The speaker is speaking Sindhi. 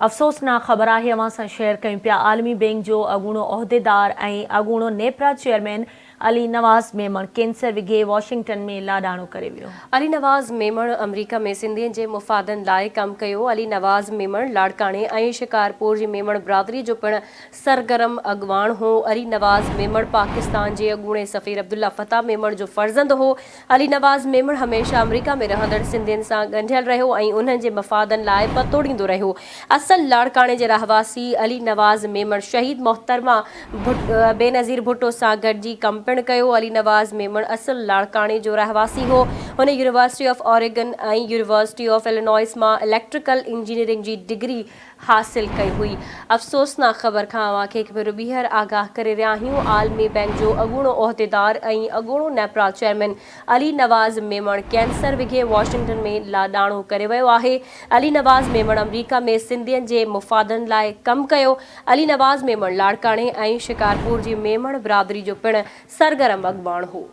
افسوسناڪ خبر آهي اوهان سان شيئر ڪيون پيا عالمي بينڪ جو اڳوڻو عهديدار ۽ اڳوڻو NEPRA chairman Ali Nawaz Memon cancer وگهي واشنگٽن ۾ لاڏاڻو ڪري ويو. علي نواز ميمڻ آمريڪا ۾ سنڌين جي مفادن لاء ڪم ڪيو. علي نواز ميمڻ لاڙڪاڻي ۽ شڪارپور جي ميمڻ برادري جو پڻ سرگرم اڳواڻ هو. علي نواز ميمڻ پاڪستان جي اڳوڻي سفير عبدالله فتاح ميمڻ جو فرزند هو. علي نواز ميمڻ هميشه آمريڪا ۾ رهندڙ سنڌين سان ڳنڍيل رهيو ۽ انهن جي مفادن لاء پتوڙيندو رهيو. اصل لاڙڪاڻي جي رهواسي علي نواز ميمڻ شهيد محترمه بينظير ڀٽو سان گڏجي ڪم پڻ ڪيو. علي نواز ميمڻ اصل لاڙڪاڻي جو رهواسي هو. هن university of Oregon ۽ university of Illinois مان اليڪٽريڪل انجنيئرنگ جي ڊگري حاصل ڪئي هئي. افسوسناڪ خبر کان اوهان کي هڪ ڀيرو ٻيهر آگاهه ڪري رهيا آهيون، عالمي بئنڪ جو اڳوڻو عهديدار ۽ اڳوڻو NEPRA chairman Ali Nawaz Memon cancer وگهي واشنگٽن ۾ لاڏاڻو ڪري ويو آهي. علي نواز ميمڻ آمريڪا ۾ سنڌين جي مفادن لاء ڪم ڪيو. علي نواز ميمڻ لاڙڪاڻي ۽ شڪارپور جي ميمڻ برادري جو پڻ سرگرم اڳواڻ هو.